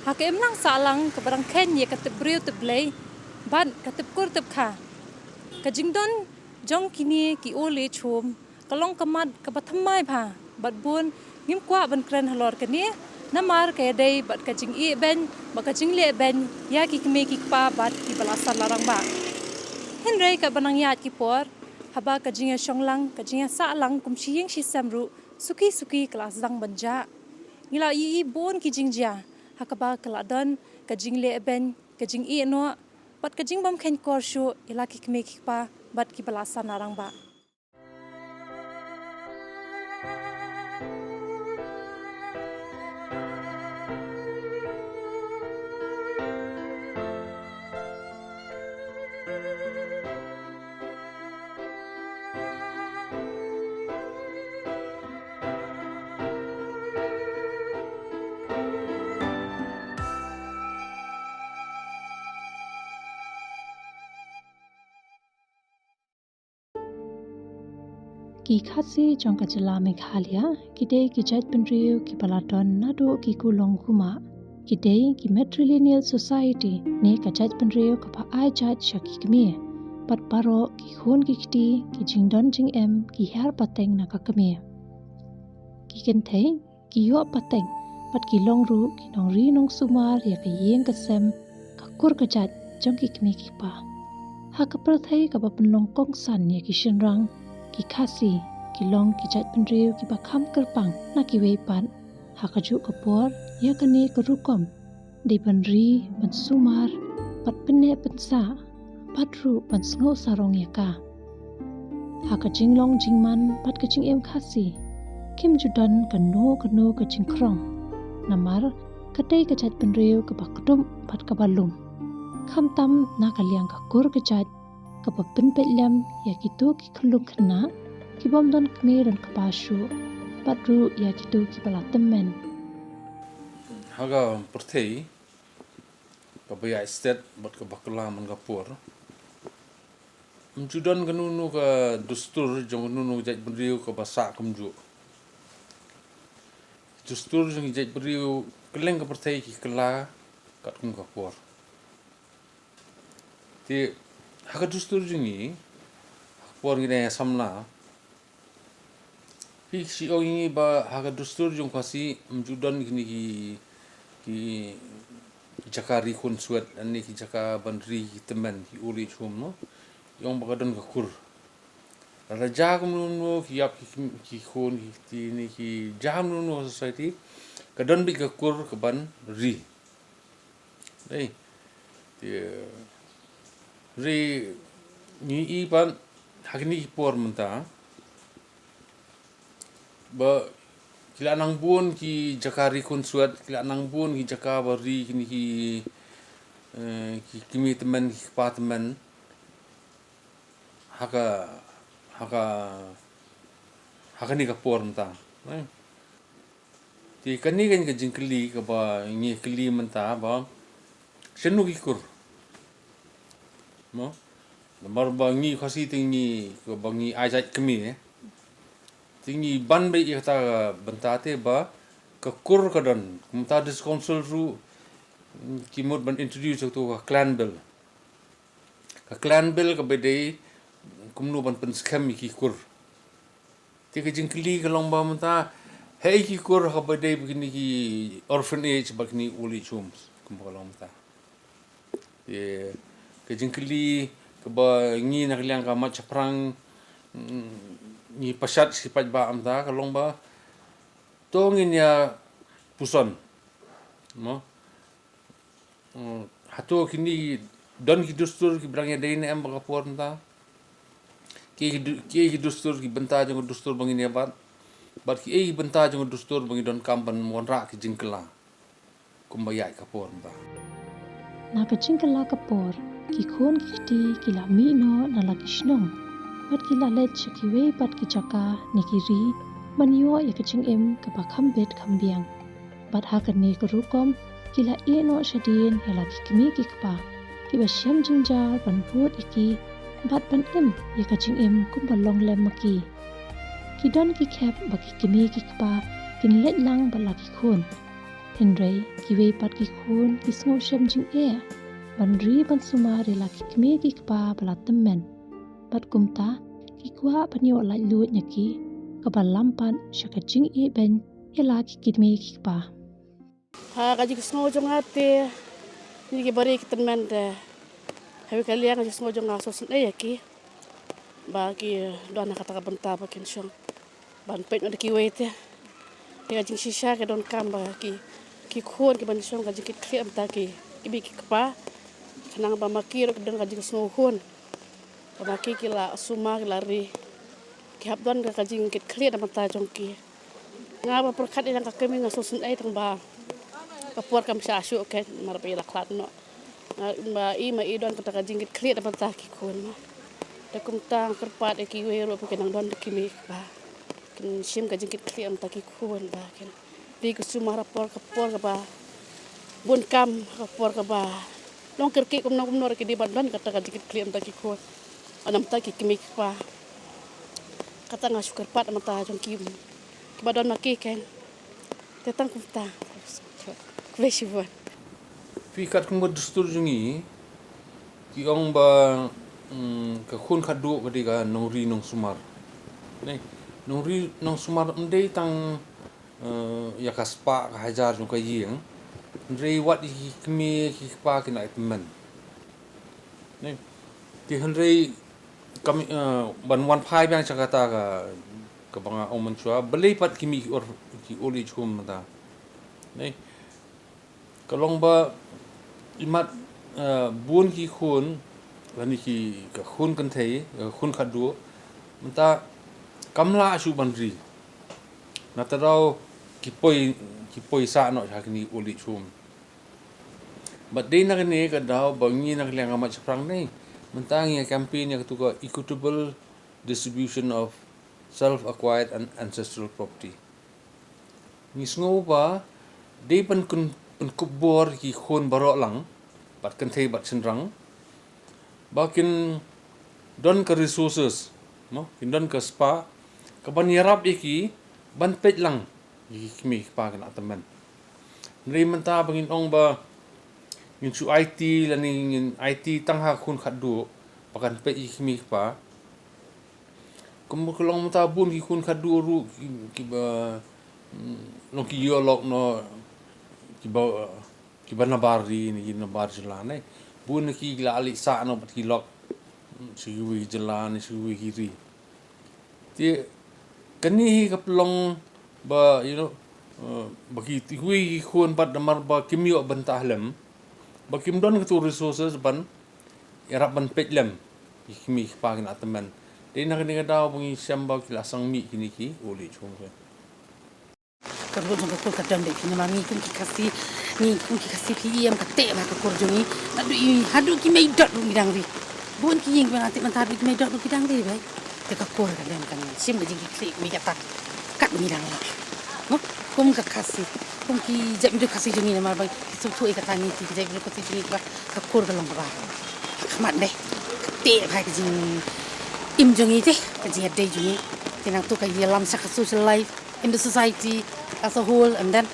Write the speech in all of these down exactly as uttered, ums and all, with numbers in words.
Ha ka imlang sahlang kaba dang kheiñ ïa ka tip briew tip Blei bad ka tip kur tip kha, ka jingdon jong kine ki old age home ka long ka mat kaba thymmai bha bad bun ngim kwah ban kren halor kane, namar ka ïadei bad ka jingïehbeiñ bad ka jinglehbeiñ ïa ki kmie ki kpa bad kiba la san la rangbah. Hynrei katba nang ïaid ki por, haba ka jingïashong lang, ka jingïasah lang kum shi ïing shi sem ruh, suki suki ka la sdang ban jah. Ngi la ïohi bun ki jingjia ha kaba ka la don ka jinglehbeiñ, ka jingïehnoh bad ka jingbymkheiñkor shuh ïa la ki kmie ki kpa bad kiba la san la rangbah. Ki Khasi jong ka jylla Meghalaya ki dei ki jaitbynriew kiba la don naduh ki kulong kumah. Ki dei ki matrilineal society ne ka jaitbynriew kaba ai jait sha ki kmie. Bad baroh ki khun ki kti, ki jingdon jingem ki hiar pateng na ka kmie. Ki kynthei ki ïoh pateng bad ki long ruh ki nongri nongsumar ïa ka ïing ka sem, ka kur ka jait jong ki kmie ki kpa. Ha ka pyrthei kaba pynlong kongsan ïa ki shynrang, ki Khasi ki long ki jaitbynriew kiba kham kyrpang na kiwei pat. Ha kajuh ka por, ïa kane ka rukom dei ban ri, ban sumar bad pynneh pynsah bad ruh ban sngew sarong ïa ka. Ha ka jinglong jingman bad ka jingim Khasi, kim ju don kano kano ka jingkhrong. Namar ka dei ka jaitbynriew kaba kdup bad kaba lum. Khamtam na ka liang ka kur ka jait, kaba pynpeit lem ïa kito ki khyllung khynnah kibym don kmie don kpa shuh, bad ruh ïa kito kiba la tymmen. Ha ka pyrthei kaba ïaid stet bad kaba kylla man ka por, ym ju don kano kano ka dustur jong kano kano ka jaitbynriew kaba sah kumjuh. Dustur jong ki jaitbynriew kylleng ka pyrthei ki kylla katkum ka por. Te ha ka dustur jong ngi, ha ka por ngi dang ïa samla, phi shu ong ïa ngi ba ha ka dustur jong Khasi ym ju don kine ki, ki jaka ri khun swet, ne ki jaka ban ri ki tymmen, ki old age home, no? Ki ong ba ka don ka kur. Lada jia kumno kumno ki ïap ki, ki khun ki kti ne ki jia kumno kumno ha society, ka don beit ka kur kaban ri. Dei. Te, ri, ngi i pat ha kine ki por mynta ba ki la nang bun ki jaka ri khun swet, ki la nang bun ki jaka ba ri kine ki, eh, ki kmie tymmen, ki kpa tymmen. Ha ka, ha ka, ha kane ka por mynta, eh. Te kane ka jingkylli kaba ngi kylli mynta ba shano ki kur. Mo? Namar ba ngi Khasi te ngi, kaba ngi ai jait kmie, eh. Te ngi ban beit ïa kata ka bynta te ba ka kur ka don. Kumta District Council ruh ki mut ban introduce ïa kato ka clan bill. Ka clan bill kaba dei kumno ban pynskhem ïa ki kur. Te ka jingkylli ka long ba mynta, haei ki kur haba dei ba kine ki orphanage bad kine old age homes, kumba ka long mynta. Te ka jingkylli kaba ngi na ka liang ka mat shaphrang, mm, ngi pyrshah shi paidbah mynta ka long ba to ngin ïa puson. Mo? Hmm, hato kine don ki dustur kiba dang ïadei ne em bad ka por mynta? Kiei ki du-, kiei ki dustur, ki bynta jong ka dustur ba ngin ïa bat? Bad kiei ki bynta jong ka dustur ba ngi donkam ban wanrah ki jingkylla kumba ïaid ka por mynta? Na ka jingkylla ka por, ki khun ki kti ki la mih noh na la ki shnong bad ki la leit sha kiwei pat ki jaka ne ki ri ban ïoh ïa ka jingim kaba kham bit kham biang. Bad ha kane ka rukom ki la ïeh noh shadien ïa la ki kmie ki kpa kiba shem jynjar ban bud ïa ki bad ban im ïa ka jingim kumba long lem ma ki. Ki don ki khep ba ki kmie ki kpa kin leit lang bad la ki khun. Hynrei kiwei pat ki khun ki sngewshem jingeh ban ri ban sumar ïa la ki kmie ki kpa ba la tymmen. Bad kumta ki kwah ban ïoh laitluid na ki, kaba lam pat sha ka jingïeit beiñ ïa la ki kmie ki kpa. Ha ka jingsngew jong nga te, kine ki ba ri ki tymmen te, ha kawei ka liang ka jingsngew jong nga sngewsynei ïa ki ba ki don ha kata ka bynta ba kin shong ban peit noh da kiwei te. Te ka jingshisha ka donkam ba ki, ki khun ki ban shong ka jingkitkhlieh na bynta ki, ki kmie ki kpa, khnang ba ma ki ruh ki don ka jingsngewhun ba ma ki ki la sumar, ki la ri, ki hap don ka, ka jingkitkhlieh na bynta jong ki. Nga ba pyrkhat ïa ka kmie nga sngewsynei tang ba ka por kam shah shuh, ka mar ba i la khlad noh. Nga ba i ma i don kata ka jingkitkhlieh na bynta ki khun ma. Te kumta nga kyrpad ïa kiwei ruh ba kin nang don da ki kmie ba kin shim ka jingkitkhlieh na bynta ki khun ba kin dei ka sumar ha por ka por kaba bun kam, ha ka por kaba long kyrkieh kumno kumno ruh ki dei ban don kata ka jingkitkhlieh na bynta ki khun, na bynta ki kmie ki kpa. Kata nga shu kyrpad na bynta jong ki, ki ba don ma ki keiñ. Te tang kumta. Khublei shibun. Phi, katkum ka dustur jong ngi, ki ong ba, mm, ka khun khatduh ka dei ka nongri nongsumar. Ne, nongri nongsumar ym dei tang, eh, ïa ka spah ka hajar jong ka ïing. Hynrei wat ïa ki kmie ki kpa ki nang tymmen. Ne, te hynrei kam, eh, ban wan phai biang sha kata ka, kaba nga ong mynshuwa, balei pat ki mih ki or, ki old age home mynta. Ne, ka long ba imat, eh, bun ki khun, lane ki, ka khun kynthei, eh, khun khatduh mynta kam lah shuh ban ri. Na kata ka daw ki poi, ki poi sah noh sha kine old age home. Bad dei na kane ka daw ba ngi na ka liang ka mat shaphrang ne, mynta ngi ïa campaign ïa katu ka equitable distribution of self acquired and ancestral property. Ngi sngew ba dei ban pyn, pynkup bor ki khun baroh lang, bad kynthei bad shynrang, ba kin don ka resources, no, kin don ka spah ka ban ïarap ïa ki ban peit lang ïa ki kmie ki kpa ki nang tymmen. Hynrei mynta ba ngin ong ba ngin shu aiti lane ngin aiti tang ha khun khatduh ba kan peit ïa ki kmie ki kpa. Kum ka long mynta bun ki khun khatduh ruh ki, ki ba, mm, long ki ïoh lok noh ki ba, ki ba nabar ri ne ki nabar jylla ne. Bun ki la leit sah noh bad ki lok, mm, sha kiwei ki jylla ne sha kiwei ki ri. Te kane hi ka pynlong ba, you know, eh, ba ki, kiwei ki khun pat namar ba kim ïoh bynta lem, ba kim don katu resources ban ïarap ban peit lem ïa ki kmie ki kpa ki nang tymmen. Dei na kane ka daw ba ngi shem ba ki la sdang mih kine ki old age home. Ka ruh jong ka kur ka don beit phi, namar ngi kum ki Khasi, ngi kum ki Khasi phi ïohi em, ka teh bha ka kur jong ngi. Naduh i, haduh ki mei dot ruh ngi dang ri. Bun ki ïing ba nga tip mynta haduh ki mei dot ruh ki dang ri beit. Te ka kur ka don, kan shim ka jingkitkhlieh kmie kata. Kat ba ngi dang lah, no? Kum ka Khasi, kum ki jaitbynriew Khasi jong ngi, namar ba ki sngewthuh ïa kata, ngi ki jaitbynriew Khasi jong ngi ba ka kur ka long kaba ha khmat de. Ka teh bha ka jingim jong ngi te, ka jingïadei jong ngi. Te nangta ka ïalam sha ka social life in the society as a whole, and then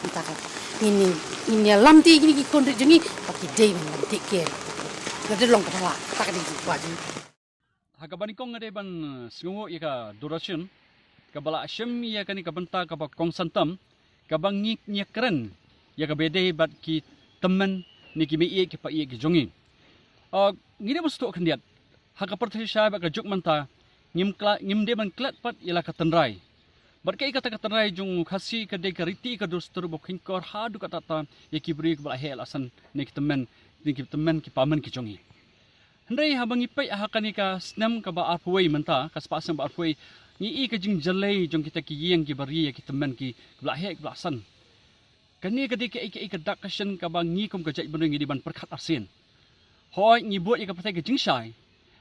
mynta ka ngin, ngin ïalam te ïa kine ki khun rit jong ngi ba ki dei ban take care. Ka dei long kaba lah, kata ka dei jingkwah jong ngi. Ha kaba nyngkong nga dei ban, eh, sngewnguh ïa ka Doordarshan kaba la shim ïa kane ka bynta kaba kongsan tam, kaba ngi, ngi ïakren ïa kaba ïadei bad ki tymmen ne ki mei ïeit ki pa ïeit ki jong ngi. Ah, ngi dei ban sngewthuh khyndiat, ha ka pyrthei shai bad ka juk mynta, ngim kla-, ngim dei ban klet pat ïa la ka tynrai. Bad kaei kata ka tynrai jong u Khasi ka dei ka riti ka dustur ba kheiñkor haduh katta katta ïa ki briew kiba la heh la san ne ki tymmen, ne ki tymmen ki pamen ki jong ngi. Hynrei haba ngi peit ha kane ka snem kaba arphew wei mynta, ka spah snem ba arphew wei, ngi i ka jingjyllei jong kita ki ïing kiba ri ïa ki tymmen ki, kiba la heh kiba la san. Kane ka dei kaei kaei ka dak ka shin kaba ngi kum ka jaitbynriew ngi dei ban pyrkhat arsien. Hooid, ngi bud ïa ka pyrthei ka jingshai,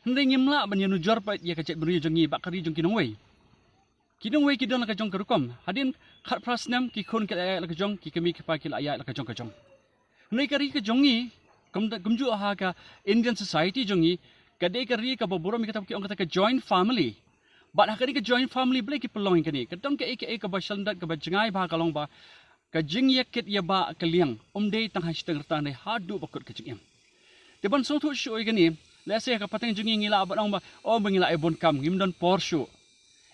hynrei ngim lah ban ïanujor pat ïa ka jaitbynriew jong ngi bad ka ri jong ki nongwei. Ki nongwei ki don la ka jong ka rukom. Hadien khatphra snem ki khun ki la ïaid la ka jong, ki kmie ki kpa ki la ïaid la ka jong ka jong. Hynrei ka ri ka jong ngi, kum, kumjuh ha ka Indian society jong ngi, ka dei ka ri kaba burom ïa kata ba ki ong kata ka joint family. Bad ha kane ka joint family balei ki pynlong ïa kane? Ka don kaei kaei kaba shlyndet kaba jngai bha, ka long ba ka jingïakit ïabah ka liang, ym dei tang ha shiteng rta ne haduh ba kut ka jingim. Te ban sngewthuh shuh ïa kane, lehse ha ka pateng jong ngi ngi lah ban ong ba, o ba ngi lah ïa bun kam, ngim don por shuh.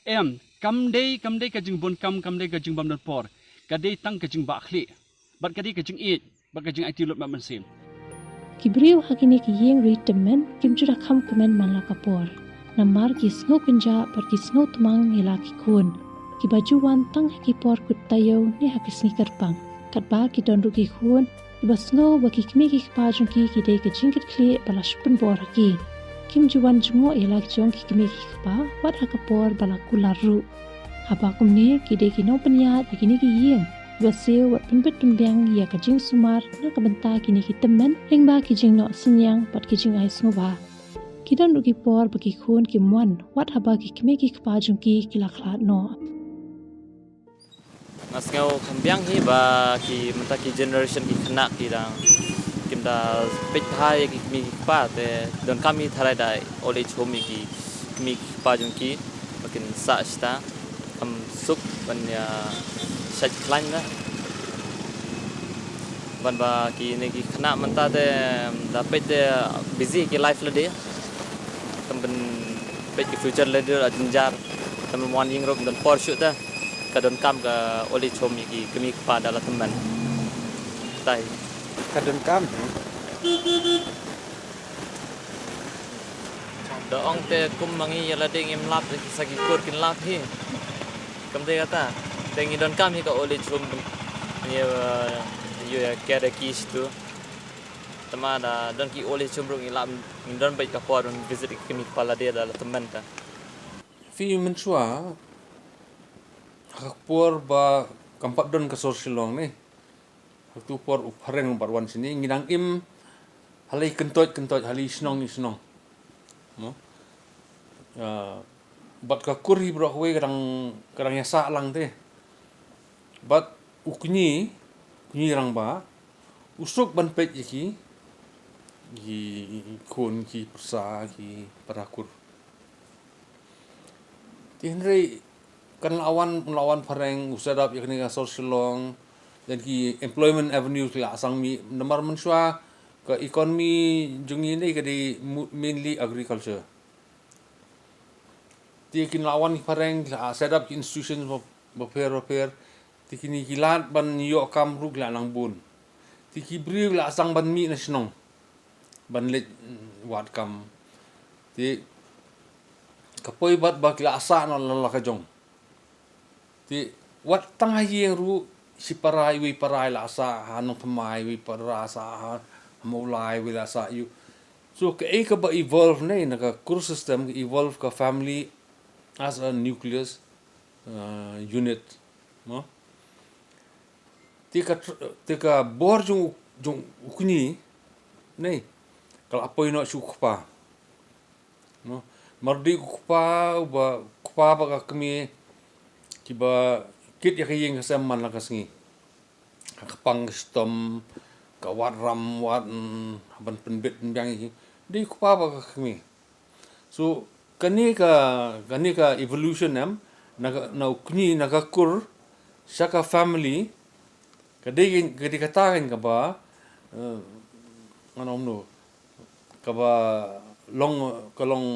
Em, kam dei, kam dei ka jingbun kam, kam dei ka jingbym don por. Ka dei tang ka jingbah khlieh. Bad ka dei ka jingïeit, bad ka jingaiti lut mat mynsiem. Ki briew ha kine ki ïing ri tymmen, kim ju da kham kmen man la ka por. Namar ki sngew kynjah, bad ki sngew tmang ïa la ki khun. Kiba ju wan tang ha ki por kut taïew ne ha ki sngi kyrpang. Katba ki don ruh ki khun, kiba sngew ba ki kmie ki kpa jong ki ki dei ka jingkitkhlieh ba la shu pynbor ha ki. Kim ju wan jngoh ïa la ki jong ki kmie ki kpa, wat ha ka por ba la kular ruh. Haba kumne, ki dei ki nongpynïaid ïa kine ki ïing, kiba siew wat pynbit pynbiang ïa ka jingsumar na ka bynta kine ki tymmen, lyngba ki jingnoh synñiang bad ki jingai sngewbha. Ki don ruh ki por ba ki khun kim wan, wat haba ki kmie ki kpa jong ki ki la khlad noh. Nga sngew kham biang hi ba ki mynta ki generation ki khynnah ki dang kim da peit bha ïa ki kmie ki kpa te donkam hi tharai da old age home ïa ki kmie ki kpa jong ki ba kin sah shata kham suk ban ïa shait khlaiñ da. Ban ba kine ki khynnah mynta te da peit te busy ki life lade. Kam ban peit ki future lade la jynjar. Kam ban wan ïing ruh don por shuh te. Ka donkam ka old age home ïa ki kmie ki kpa da la tymmen. Tai. Ka donkam hi. Da ong te kum ma ngi ïa lade ngim lap te ki sa ki kur kin lap hi. Kam dei kata. Te ngi donkam hi ka old age home. Ngi ïa ïa care da ki shitu. Tangba da don ki old age home ruh ngi lap ngim don beit ka por ban visit ïa ki kmie ki kpa lade da la tymmen ta. Phi mynshuwa ha ka por ba kam pat don ka sor Shillong ne. Ha tu por u phareng bad wan shane ngi dang im ha la i kyntoit kyntoit, ha la i shnong i shnong. Mo? Ah, bad ka kur hi baroh kawei ka dang, ka dang ïasah lang te. Bad u kñi, kñi rangbah, u suk ban peit ïa ki, ki khun, ki pyrsa, ki para kur. Te hynrei kan la wan, la wan phareng, u set up ïa kane ka sor Shillong, lane ki employment avenues ki la sdang mih, namar mynshuwa ka economy jong ngi ne ka dei mu-, mainly agriculture. Te kin la wan ki phareng, ki la set up ki institutions ba, bapher bapher. Te kine ki lad ban ïoh kam ruh ki la nang bun. Te ki briew ki la sdang ban mih na shnong ban leit, mm, wad kam. Te ka poi bad ba ki la sah na la la ka jong. Te wat tang ha ïing ruh, shi para iwei para i la sah, ha Nongthymmai iwei para sah, ha Mawlai iwei la sah ïa u. So kaei kaba evolve ne na ka kur system, ka evolve ka family as a nucleus, uh, unit, no? Te ka tr-, te ka bor jong u, jong u kñi ne ka la poi noh sha u kpa. No? Namar dei u kpa, uba, kpa bad ka kmie kiba kit ïa ka ïing ka sem man la ka sngi. Ka pang ka shitom, ka wad ram wad, mm, ban pynbit pynbiang ïa ki. Dei u kpa bad ka kmie. So kane ka, kane ka evolution em, na ka, na u kñi, na ka kur sha ka family, ka dei, ka dei kata kan kaba, eh, ngan ong kumno, kaba long, ka long,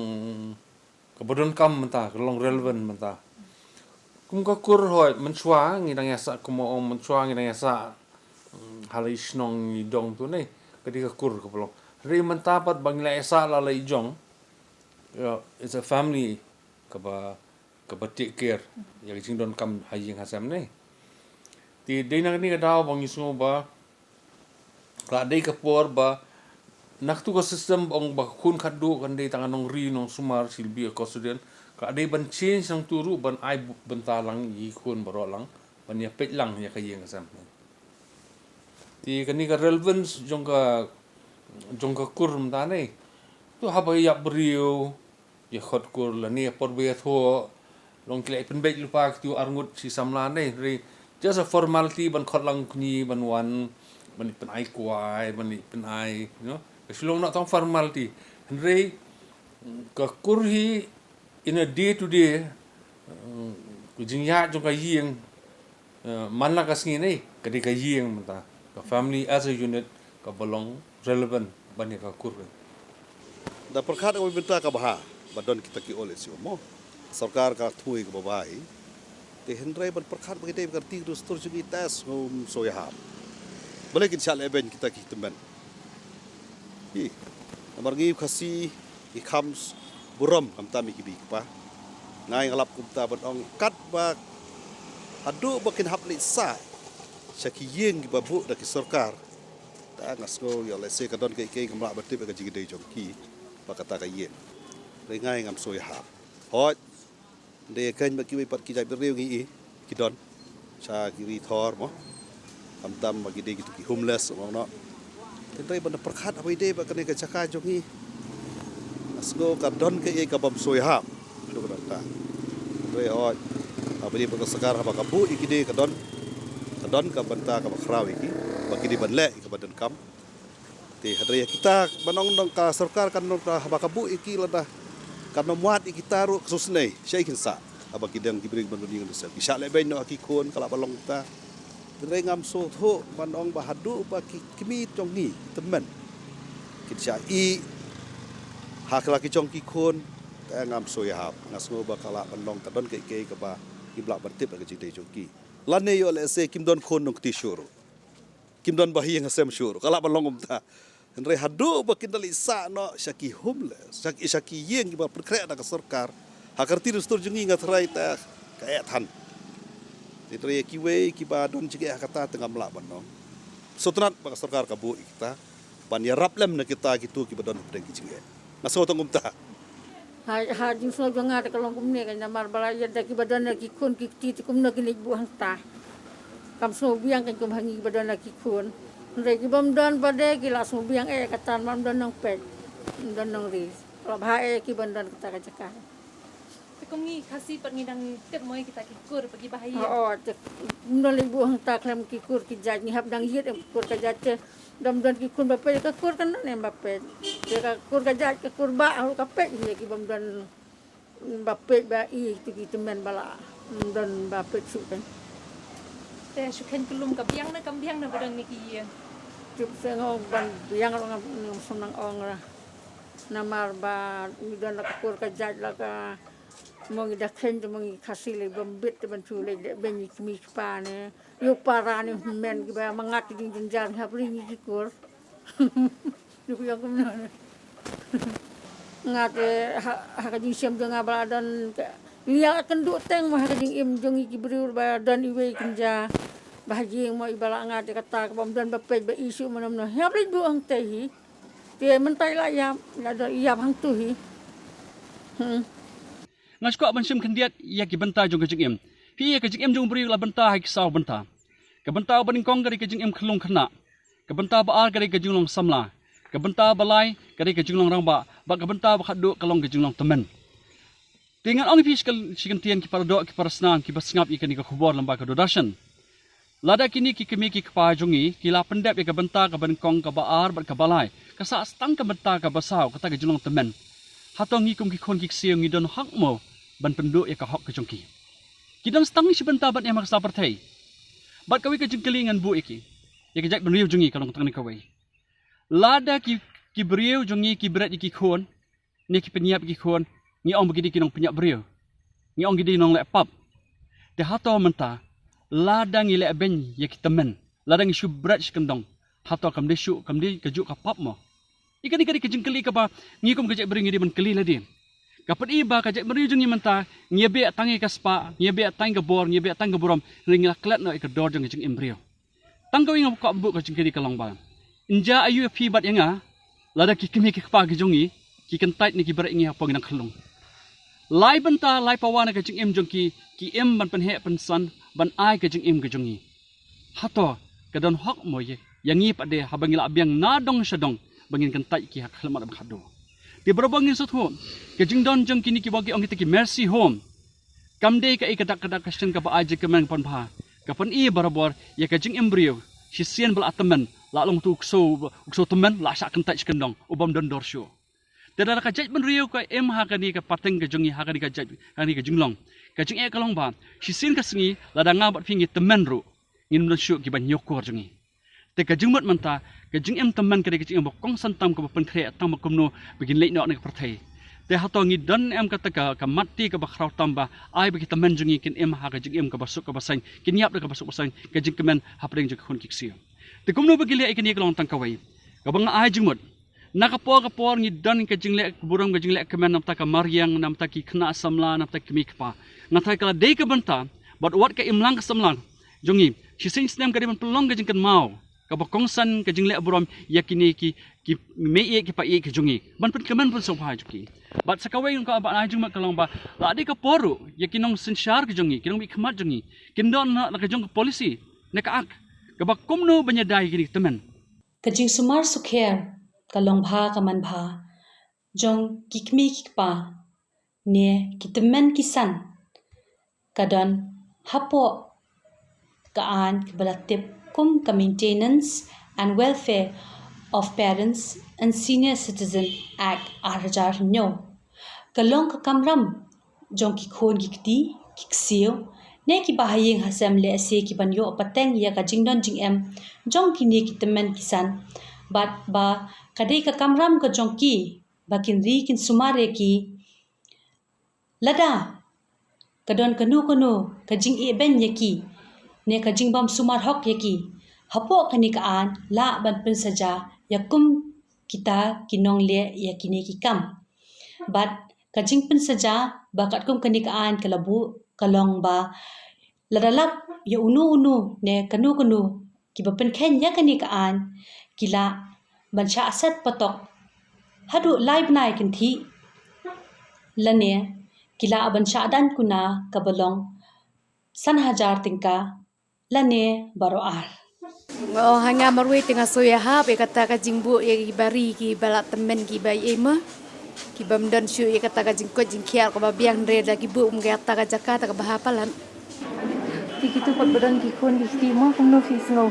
kaba donkam mynta, ka long relevant mynta. Kum ka kur hooid, mynshuwa ngi dang ïasah, kum ong mynshuwa ngi dang ïasah, mm, ha la i shnong i dong tu ne, ka dei ka kur kaba long. Hynrei mynta pat ba ngi la ïasah la la i jong, you know, it's a family kaba, kaba take care ïa ka jingdonkam ha ïing ha sem ne. Te dei na kane ka daw ba ngi sngew ba ka la dei ka por ba na katu ka system ba ong ba ka khun khatduh kan dei tang ka nongri nongsumar, she'll be a custodian, ka la dei ban change nangtu ruh ban ai bu-, bynta lang ïa ki khun baroh lang ban ïa peit lang ïa ka ïing ka sem. Te kane ka relevance jong ka, jong ka kur mynta ne, tu haba ïap briew ïa khot kur lane por ba ïathuh, long ki la pynbeit lypa kitu ar ngut shi samla ne, hynrei just a formality ban khot lang kñi ban wan, ban ïa pynai kwai, ban ïa pynai, you know. Ka shu long noh tang formality. Hynrei ka kur hi in a day to day, uh, ka jingïaid jong ka ïing, Eh, man la ka sngi ne, ka dei ka ïing mynta, ka family as a unit, ka ba long relevant ban ïa ka kur ka. Da pyrkhat ka bynta ka bha, ba don kita ki old age home mo. Sorkar ka thui ka ba bha hi. Te hynrei ban pyrkhat ba ki dei ba ka rti ka dustur jong ki te sngewsih ïahap. Balei kin shah leh beiñ kita ki tymmen. Hi. Namar ngi Khasi, ngi kham s-, burom khamtam ïa ki bei ki pa. Nga nga lap kumta ban ong katba haduh ba kin hap leit sah sha ki ïing ki ba buh da ki sorkar. Ta nga sngew ïoh lehse ka don kaei kaei kam lah ban tip ïa ka jingïadei jong ki ba kata ka ïing. Hynrei nga ngam sngew ïahap. Hooid. Dei ka ba kiwei pat ki jaitbynriew ngi i ki don sha ki ri thor mo. Khamtam ba ki dei kitu ki homeless mo no. Hynrei ban da pyrkhat haba ïadei bad kane ka jaka jong ngi, nga sngew ka don kaei ka bym sngewsih. Haduh katta. Hynrei hooid, haba ïadei bad ka sorkar haba ka buh ïa ki dei ka don, ka don ka bynta ka ba khraw ïa ki ba ki dei ban leh ïa ka ba donkam. Te hynrei ïa kita ban ong dang ka sorkar kan ong haba ka buh ïa ki lada kan ong wad ïa kita ruh ka sngewsih shaei kin sah. Haba ki dang ki briew ban uni ngan sah ki shah leh beiñ noh ha ki khun ka lah ban long ta. Hynrei ngam sngewthuh ban ong ba haduh ba ki kmie jong ngi tymmen kin shah ïeh ha ka la ki jong ki khun. Te ngam sngewsih ïahap, nga sngew ba ka lah ban long ka don kaei kaei kaba kim lah ban tip ha ka jingïadei jong ki. Lane ïoh lehse kim don khun nongkti shuh ruh. Kim don ba ha ïing ha sem shuh ruh ka lah ban long kumta. Hynrei haduh ba kin da leit sah noh sha ki homeless, sha ki, sha ki ïing ki ba pynkhreh da ka sorkar. Ha ka rti dustur jong ngi nga tharai ta ka eh than. Hynrei kiwei ki ba don jingeh ha kata te ngam lah ban ong. Sngewtynnat ba ka sorkar ka buh ïa kita ban ïarap lem na kita kitu ki ba don hapdeng ki jingeh. Nga sngew tang kumta. Ha, ha jingsngew jong nga te ka long kumne ka namar ba la ïa da ki ba don na ki khun ki kti te kumno kin leit buh hangta. Kam sngew biang kan kum ha ngi ki ba don na ki khun. Hynrei ki bym don ba dei ki la sngew biang eh kata bym don nongpeit. Bym don nongri. Ka la bha eh ki bym don kata ka jaka. Te kum ngi Khasi pat ngi dang tip mo ïa kita ki kur ba ki ba ha ïing. Oh, te bym don leit buh hangta khlem ki kur ki jait ngi hap dang ïit em kur ka jait te. Dam don ki khun ba peit ka kur kan ne ba peit. Te ka kur ka jait ka kur ba ha ka peit hi ki bym don ba peit ba i tu ki tymmen ba la. Bym don ba peit shuh kan. Te shu khein ka lum ka biang na kam biang na ba don ne ki ïing. Tip se ngong ban biang ruh ngam, ngam sam nang ong ra. Namar ba ngi don la ka kur ka jait la ka mo ngi da khein te mo ngi Khasi lei bym bit te ban shu lei de ben ngi kmie ki pa ne. Ïa u para ne hynmen ki ba ma nga ki jingjynjar ngi hap ri ngi ki kur. Ïa u ïa kumno ne. Nga te ha, ha ka jingshem jong nga ba la don ka, ngi ïa kynduh teng mo ha ka jingim jong ngi ki briew ba don iwei kynja. Ba ha jing mo i ba la nga te kata ka bym don ba peit ba i shuh mo namno. Hap leit buh hangtei hi. Te mynta i la ïap, la don ïap hangtu hi. Hmm. Nga shu kwah ban shim khyndiat ïa ki bynta jong ka jingim. Phi ïa ka jingim jong u briew la bynta ha ki saw bynta. Ka bynta ba nyngkong ka dei ka jingim khyllung khynnah. Ka bynta ba ar ka dei ka jinglong samla. Ka bynta ba lai ka dei ka jinglong rangbah. Bad ka bynta ba khatduh ka long ka jinglong tymmen. Te ngan ong ïa phi shi kyntien ki para doh ki para snam ki ba sngap ïa kane ka khubor lyngba ka Doordarshan. Lada kine ki kmie ki kpa jong ngi ki la pyndep ïa ka bynta ka ba nyngkong ka ba ar bad ka ba lai, ka sah tang ka bynta ka ba saw kata ka jinglong tymmen. Hato ngi kum ki khun ki ksiew ngi don hok mo ban pynduh ïa ka hok ka jong ki? Ki don tang shi bynta ban em ha ka sla pyrthei. Bad kawei ka jingkylli ngan buh ïa ki, ïa ka jaitbynriew jong ngi ka long tang ne kawei. Lada ki, ki briew jong ngi ki bret ïa ki khun ne ki pynïap ïa ki khun, ngi ong ba ki dei ki nongpynïap briew. Ngi ong ki dei nongleh pap. Te hato mynta lada ngi leh beiñ ïa ki tymmen, lada ngi shu bret shi kyndong, hato kam dei shuh, kam dei kajuh ka pap mo? Ïa kane ka dei ka jingkylli kaba ngi kum ka jaitbynriew ngi dei ban kylli lade. Ka pyni ba ka jaitbynriew jong ngi mynta ngi ïa beh tang ïa ka spah, ngi ïa beh tang ïa ka bor, ngi ïa beh tang ïa ka burom, hynrei ngi la klet noh ïa ka dor jong ka jingim briew. Tang kawei nga kwah ban buh ka jingkylli ka long ba, ynja aïu ïa phi bad ïa nga, lada ki kmie ki kpa ki jong ngi ki kyntait ne ki bret ïa ngi hapoh ngi dang khyllung. Lai bynta lai pawa na ka jingim jong ki, ki im ban pynheh pynsan ban ai ka jingim ka jong ngi. Hato ka don hok mo ïa, ïa ngi pat de haba ngi la biang na dong sha dong ba ngin kyntait ki ha ka khyllipmat ba khatduh? Te barabor ngin sngewthuh ka jingdon jong kine kiba ki ong kita ki mercy home. Kam dei kaei ka dak ka dak ka shin kaba ai jingkmen ka pynbha. Ka pyni barabor ïa ka jingim briew, shisien ba la tymmen, la long tu u ksew, u ksew tymmen, la shah kyntait shi kyndong, u bym don dor shuh. Te lada ka jaitbynriew ka im ha kane ka pateng ka jong ngi, ha kane ka jait, ha kane ka jinglong, ka jingeh ka long ba shisien ka sngi lada nga bad phi ngi tymmen ruh, ngim don shuh ki ban ñiewkor jong ngi. Te ka jingmut mynta, ka jingim tymmen ka dei ka jingim ba kongsan tam kaba pynkhreh tang ba kumno ba kin leit noh na ka pyrthei. Te hato ngi don em kata ka, ka mat ti kaba khraw tam ba ai ba ki tymmen jong ngi kin im ha ka jingim kaba suk kaba saiñ, kin ïap da kaba suk kaba saiñ, ka jingkmen hapdeng jong ki khun ki ksiew. Te kumno ba ki leh ïa kane ka long tang kawei kaba nga ai jingmut. Na ka por ka por ngi don ka jingleh burom, ka jingleh kmen na bynta ka mariang, na bynta ki khynnah samla, na bynta ki kmie kpa. Nga tharai ka la dei ka bynta bad wat ka imlang ka samla jong ngi, shisien snem ka dei ban pynlong ka jingkynmaw kaba kongsan, ka jingleh burom ïa kine ki, ki meiieit ki païeit ki jong ngi, ban pynkmen pynsngewbha jong ki. Bad sa kawei ka ba ai jingmut ka long ba la dei ka por ruh ïa ki nongsynshar ki jong ngi, ki nongmihkhmat jong ngi, kin don na, na ka jong ka policy ne ka ak kaba kumno ban ïada ïa kine ki tymmen. Ka jingsumar sukher ka long bha ka man bha jong ki kmie ki kpa ne ki tymmen ki san, ka don hapoh ka aiñ kaba la tip kum ka Maintenance and Welfare of Parents and Senior Citizen Act ar hajar hynñiew. Ka long ka kamram jong ki khun ki kti, ki ksiew ne kiba ha ïing ha sem lehse ki ban ïoh pateng ïa ka jingdon jingem jong kine ki tymmen ki san, bad ba ka dei ka kamram ka jong ki ba kin ri kin sumar ïa ki. Lada ka don kano kano ka jingeh beiñ ïa ki ne ka jingbym sumar hok ïa ki, hapoh kane ka aiñ lah ban pynsaja ïa kum kita ki nongleh ïa kine ki kam. Bad ka jingpynsaja ba katkum kane ka aiñ ka la buh ka long ba lada lap ïa uno uno ne kano kano kiba pynkheiñ ïa kane ka aiñ, ki lah ban shah set patok haduh lai bnai kynthih, lane ki lah ban shah daiñ kuna kaba long san hajar tyngka lane baroh ar. Nga ong ha nga marwei te nga shu ïahap ïa kata ka jingbuh ïa kiba ri, kiba la tymmen, kiba ei ei mo, kibym don shuh ïa kata ka jingkoit jingkhiah kaba biang, hynrei da ki buh kum kata ka jaka te kaba ha palat. Te kito pat ba don ki khun ki kti mo, kumno phi sngew?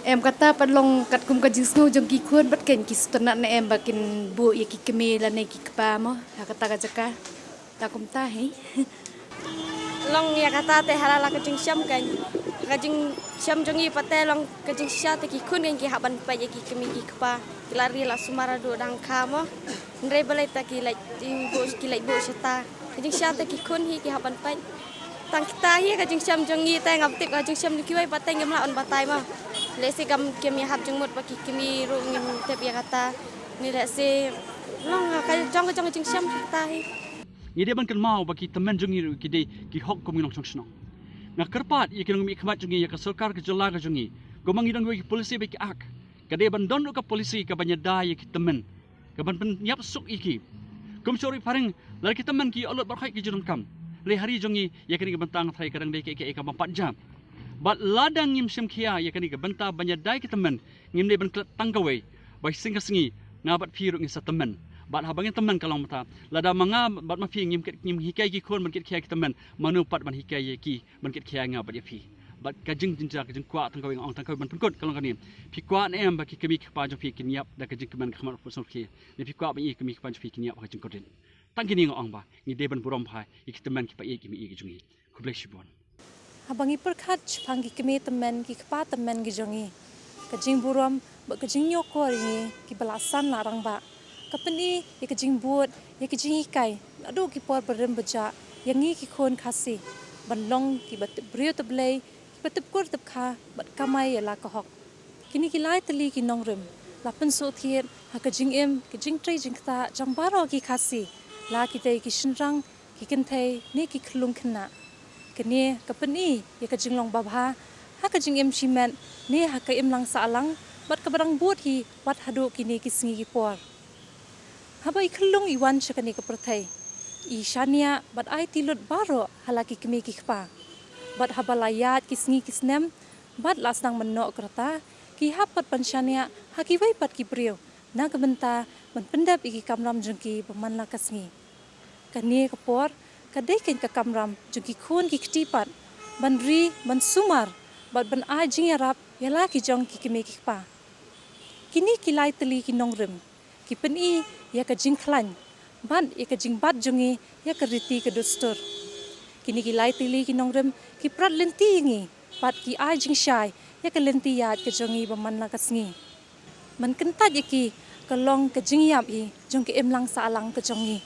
Em, kata pat long katkum ka jingsngew jong ki khun pat, kin ki sngewtynnat ne em ba kin buh ïa ki kmie lane ki kpa mo ha kata ka jaka. Ta kumta hi. Long ïa kata te ha la la ka jingshem kan. Ka jingshem jong ngi pat te long ka jingshisha te ki khun kan ki hap ban peit ïa ki kmie ki kpa. Ki la ri la sumar haduh dang kha mo. Hynrei balei ta ki leit buh, ki leit buh shata. Ka jingshisha te ki khun hi ki hap ban peit. Tang kita hi ka jingshem jong ngi te, ngam tip ka jingshem jong kiwei pat te, ngim lah ban batai mo. Lehse kam, kim ïahap jingmut bad ki kmie ruh, ngim tip ïa kata. Ni lehse long ka jong ka jong ka jingshem kita hi. Ngi dei ban kynmaw ba ki tymmen jong ngi ruh ki dei ki hok kum ngi nongshong shnong. Nga kyrpad ïa ki nongmihkhmat jong ngi, ïa ka sorkar ka jylla ka jong ngi, kumba ngi don ïa ki policy bad ki ak, ka dei ban don ruh ka policy kaban ïada ïa ki tymmen, kaban pynïap suk ïa ki. Kum shuh ruh phareng, lada ki tymmen ki ïoh lut baroh khoit ki jingdonkam, hynrei ha ri jong ngi ïa kane ka bynta nga tharai ka dang dei ka, ka, ka bym pat jia. Bad lada ngim shim khia ïa kane ka bynta ban ïada ïa ki tymmen, ngim dei ban klet tang kawei ba shisien ka sngi nga bad phi ruh ngin sa tymmen. Bad haba ngin tymmen ka long mynta, lada ma nga bad ma phi ngim kit, ngim hikai ki khun ban kit khia ki tymmen, mano pat ban hikai ïa ki ban kit khia ïa nga bad ïa phi? Bad ka jingjynjar, ka jingkwah tang kawei, nga ong tang kawei ban pynkut ka long kane: Phi kwah ne em ba ki kmie ki kpa jong phi kin ïap da ka jingkmen ka khmat put sngewkhia? Ne phi kwah ba ïa ki kmie ki kpa jong phi kin ïap ha ka jingkordit? Tang kine nga ong ba ngi dei ban burom bha ïa ki tymmen ki païeit ki meiieit ki jong ngi. Khublei shibun. Haba ngi pyrkhat shaphang ki kmie tymmen, ki kpa tymmen ki jong ngi, ka jingburom bad ka jingñiewkor ïa ngi kiba la san la rangbah. Ka pyni ïa ka jingbud, ïa ka jinghikai naduh ki por barim bajah ïa ngi ki khun Khasi ban long kiba tip briew tip Blei, kiba tip kur tip kha bad kamai ïa la ka hok. Kine ki lai tylli ki nongrim la pynsngewthuh ha ka jingim, ka jingtrei jingktah jong baroh ki Khasi, la ki dei ki shynrang, ki kynthei ne ki khyllung khynnah. Kane ka pyni ïa ka jinglong babha ha ka jingim shimet ne ha ka imlang sahlang bad kaba dang bud hi wat haduh kine ki sngi ki por. Haba i khyllung i wan sha kane ka pyrthei, i shaniah bad aiti lut baroh ha la ki kmie ki kpa. Bad haba la ïaid ki sngi ki snem bad la sdang mynnoh ka rta, ki hap pat ban shaniah ha kiwei pat ki briew na ka bynta ban pyndep ïa ki kamram jong ki ba man la ka sngi. Kane ka por ka dei kein ka kamram jong ki khun ki kti pat ban ri, ban sumar bad ban ai jingïarap ïa la ki jong ki kmie ki kpa. Kine ki lai tylli ki nongrim ki pyni ïa ka jingkhlaiñ bad ïa ka jingbat jong ngi ïa ka riti ka dustur. Kine ki lai tylli ki nongrim ki prat lynti ïa ngi bad ki ai jingshai ïa ka lynti ïaid ka jong ngi ba man la ka sngi. Man kyntait ïa ki ka long ka jingïap hi jong ka imlang sahlang ka jong ngi.